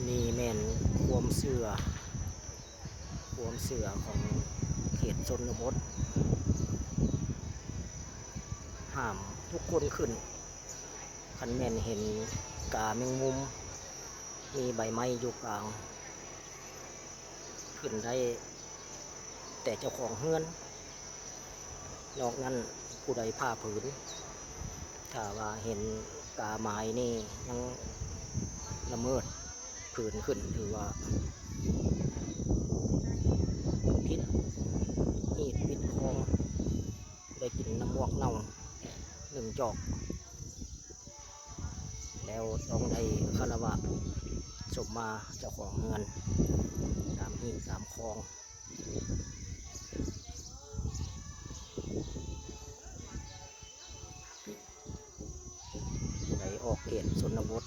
ນີ້ແມ່ນຄວາມເຊື່ອ ຄວາມເຊື່ອຂອງເຂດຊົນນະບົດ ຫ້າມທຸກຄົນຂຶ້ນ. ຄັນແມ່ນເຫັນກາແມງມຸມ ມີໃບໄມ້ຢູ່ກາງ ຂຶ້ນໄດ້ແຕ່ເຈົ້າຂອງເຮືອນ, ນອກນັ້ນຜູ້ໃດຝ່າຝືນ. ຖ້າວ່າເຫັນກາໝາຍນີ້ຍັງລະເມີດຜືນຂຶ້ນ ຖືວ່າຜິດຮີດຜິດຄອງ. ໄດ້ກິນນ້ຳໝວກເນົ່າໜຶ່ງຈອກ ແລ້ວຕ້ອງໄດ້ຄາລະວະສົມມາເຈົ້າຂອງເຮືອນ ຕາມຮີດຕາມຄອງ. ໄປອອກເຂດຊົນນະບົດ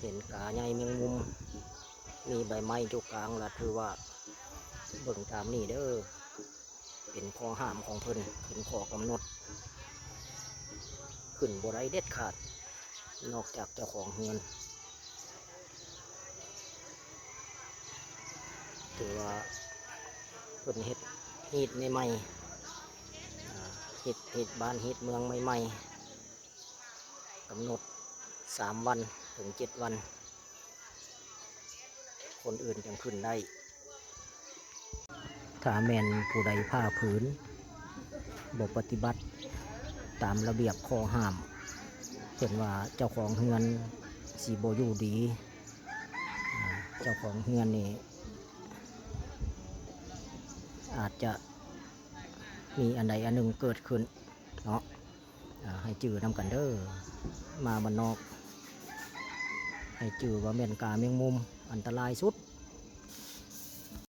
ເຫັນກາໃຫຍ່ແມງມຸມ ມີໃບໄມ້ຢູ່ກາງ ລະຖືວ່າເບິ່ງຕາມນີ້ເດີ້. ເປັນຂໍ້ຫ້າມຂອງເພິ່ນ ເປັນຂໍ້ກຳນົດ ຂຶ້ນບໍ່ໄດ້ເດັດຂາດ ນອກຈາກເຈົ້າຂອງເຮືອນ. ຖືວ່າເພິ່ນເຮັດຮີດໃໝ່ໆ ເຮັດ ເຮັດບ້ານເຮັດເມືອງໃໝ່ໆ ກຳນົດສາມວັນເຖິງເຈັດວັນ ຄົນອື່ນຈັ່ງຂຶ້ນໄດ້. ຖ້າແມ່ນຜູ້ໃດຝ່າຝືນ ບໍ່ປະຕິບັດຕາມລະບຽບຂໍ້ຫ້າມ ເພິ່ນວ່າເຈົ້າຂອງເຮືອນຊິບໍ່ຢູ່ດີ. ເຈົ້າຂອງເຮືອນນີ້ອາດຈະມີອັນໃດອັນໜຶ່ງເກີດຂຶ້ນເນາະ. ໃຫ້ຈື່ນຳກັນເດີ້ ມາບ້ານນອກ ໃຫ້ຈື່ວ່າແມ່ນກາແມງມຸມ ອັນຕະລາຍສຸດ